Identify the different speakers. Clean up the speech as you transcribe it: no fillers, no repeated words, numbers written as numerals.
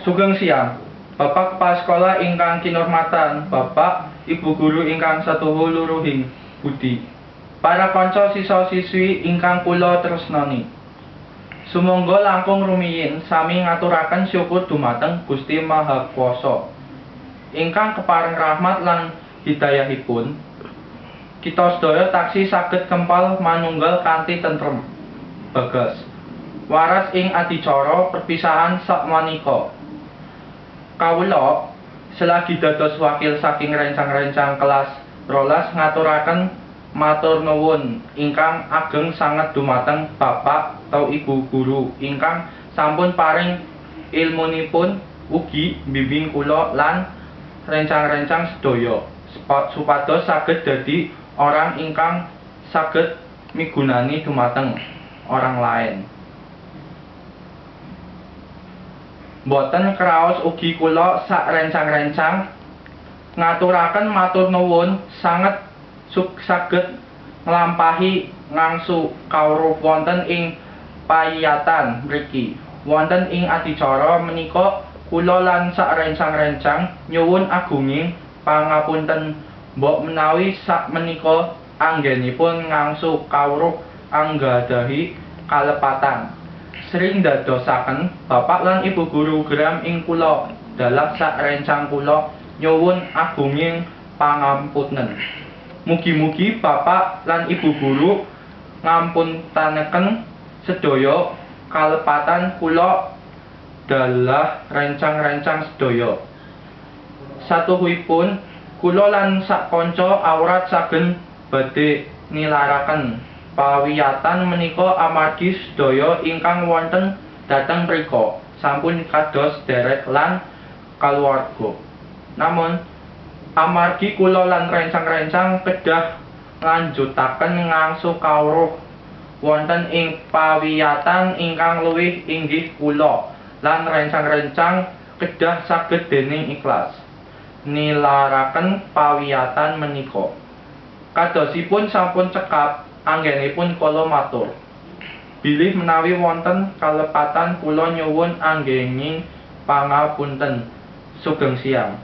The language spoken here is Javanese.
Speaker 1: Sugeng siang, Bapak Kepala Sekolah ingkang kinurmatan, Bapak Ibu guru ingkang satuhu luruhing budi, para kanca siswa-siswi ingkang kula tresnani. Sumangga langkung rumiyin sami ngaturaken syukur dumateng Gusti Maha Kuwasa ingkang kepareng rahmat lan hidayahipun kita sedaya taksih saged kempal manunggal kanthi tentrem, bagas, waras ing adicara perpisahan sakmenika. Kawula selagi dados wakil saking rencang-rencang kelas 12 ngaturaken matur nuwun ingkang ageng sanget dumateng Bapak utawa Ibu guru ingkang sampun paring ilmunipun ugi mbimbing kula lan rencang-rencang sedaya supados saged dadi orang ingkang saged migunani dumateng orang lain. Boten kraos ugi kula sak rencang-rencang ngaturaken matur nuwun sanget saged nglampahi ngangsu kawruh wonten ing pawiyatan mriki. Wonten ing adicara menika kula lan sak rencang-rencang nyuwun agunging pangapunten mbok menawi sakmenika anggenipun ngangsu kawruh anggadhahi kalepatan. Sring ndadosaken Bapak lan Ibu guru geram ing kula dalah sak rencang kula nyuwun agunging pangapunten. Mugi-mugi Bapak lan Ibu guru ngampuntenaken sedaya kalepatan kula dalah rencang-rencang sedaya. Satuhuipun kula lan sak kanca awrat saben badhe nilaraken pawiyatan menika amargi sedaya ingkang wonten dhateng mriku sampun kados derek lan kaluwarga. Namun amargi kula lan rencang-rencang kedah nglanjutaken ngangsu kawruh wonten ing pawiyatan ingkang luwih inggih kula lan rencang-rencang kedah saged dening ikhlas nilaraken pawiyatan menika. Kadosipun sampun cekap anggenipun kula matur. Bilih menawi wonten kalepatan kula nyuwun agenging pangapunten. Sugeng siang.